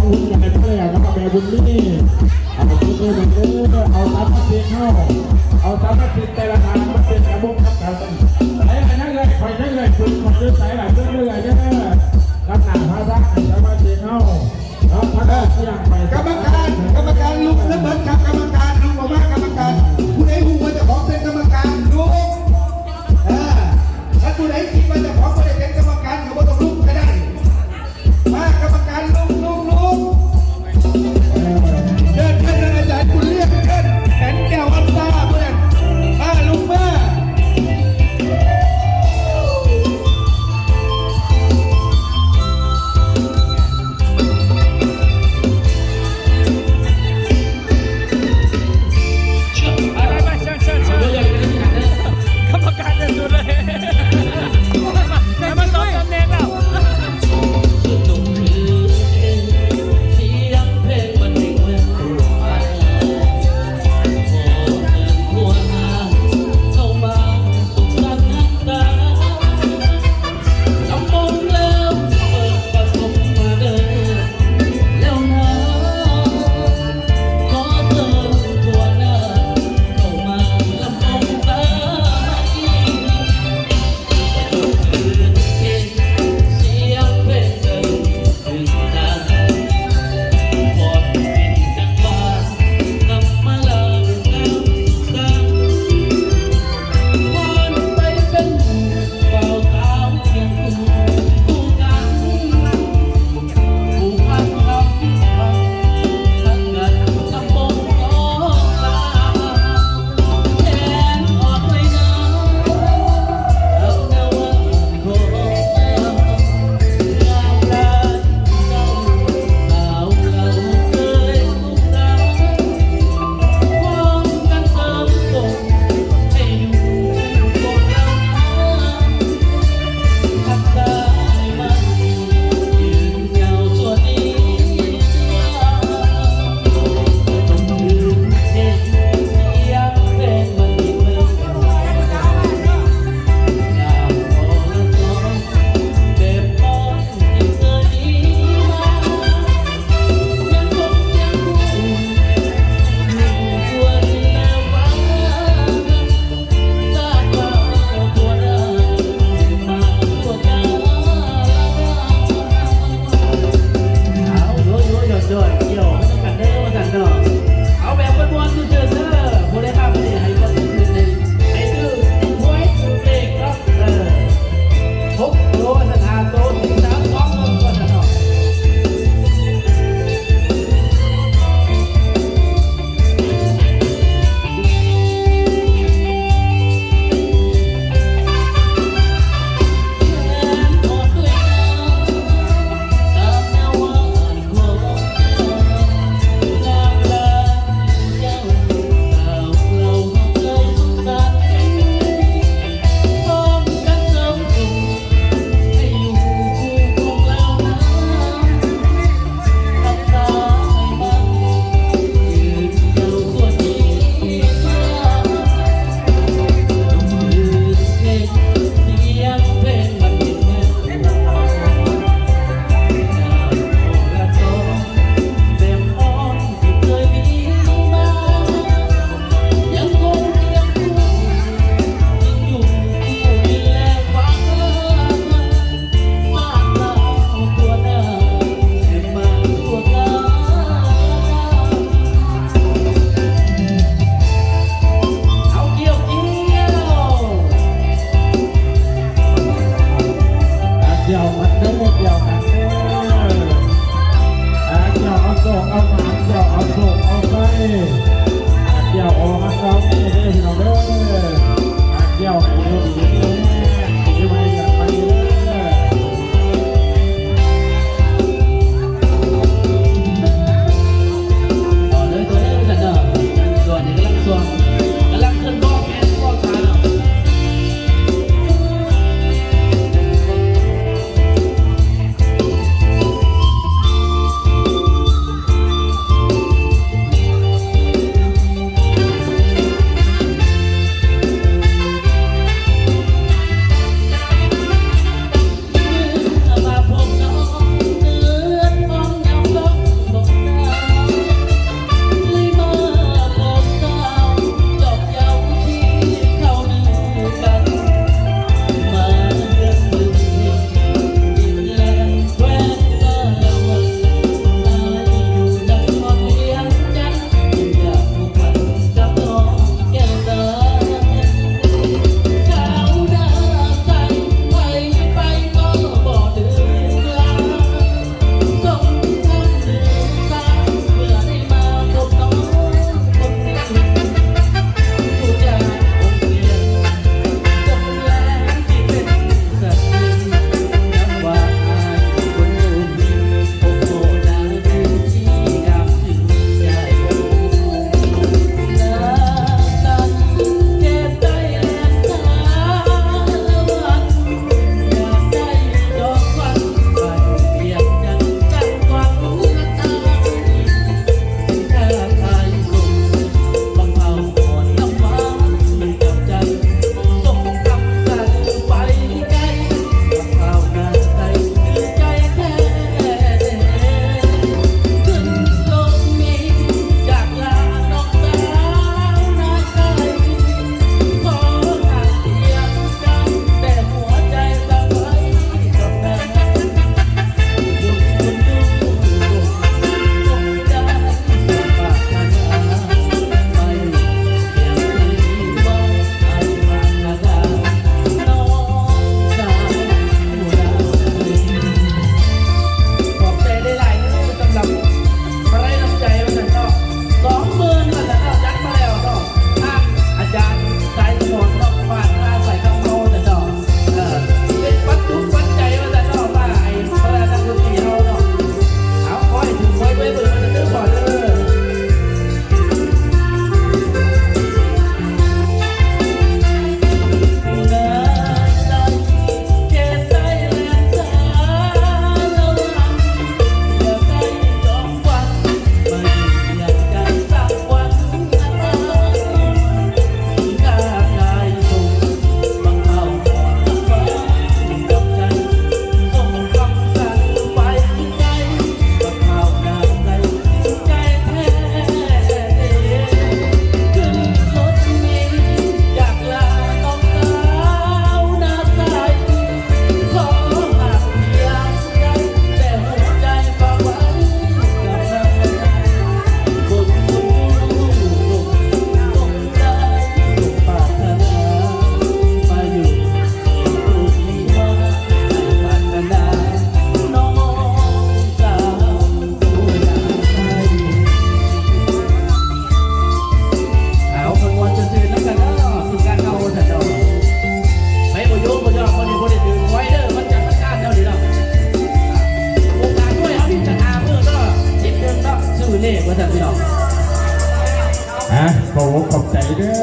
ບຸນໃຫຍ່ມາແລ້ວເນາະ ແມ່ບຸນມີ ເອົາບຸນໃຫຍ່ມາເດີ ເອົາສາມາຊິກເຮົາ ເອົາສາມາຊິກແຕ່ລະທ່ານມາເປັນອະມຸກນຳກັນ ໃຜກໍຍັງເອື້ອຍ ຂ້ອຍຍັງເອື້ອຍ ເພິ່ນຂ້ອຍຢູ່ໃສລະ ເຊີນເອື້ອຍເດີ ນຳໜ້າພາທາງສາມາຊິກເຮົາ ເອີ ກຳມະການ ກຳມະການລຸກເດີ ເບິດຄັບ ກຳມະການລຸກອອກມາ ກຳມະການ ຜູ້ໃດຮູ້ວ່າເຈົ້າຂອງເປັນກຳມະການລຸກ ເອີ ຖ້າຜູ້ໃດຄິດວ່າເຈົ້າຂອງບໍ່ໄດ້ເປັນກຳມະການກໍບໍ່ຕ້ອງລຸກກໍໄດ້ ມາ ກຳມະການລຸກ ລຸກ ລຸກ ເຊີນ ເຊີນທ່ານອາຈານບຸນລຽງ ເຊີນ ແສງແກ້ວ ວັນຕາ ຜູ້ນັ້ນ ມາ ລຸກມາ. ເ ເດ້ ວ່າຊັ້ນພີ່ນ້ອງ. ອ່ະ ຂໍຂອບໃຈເດີ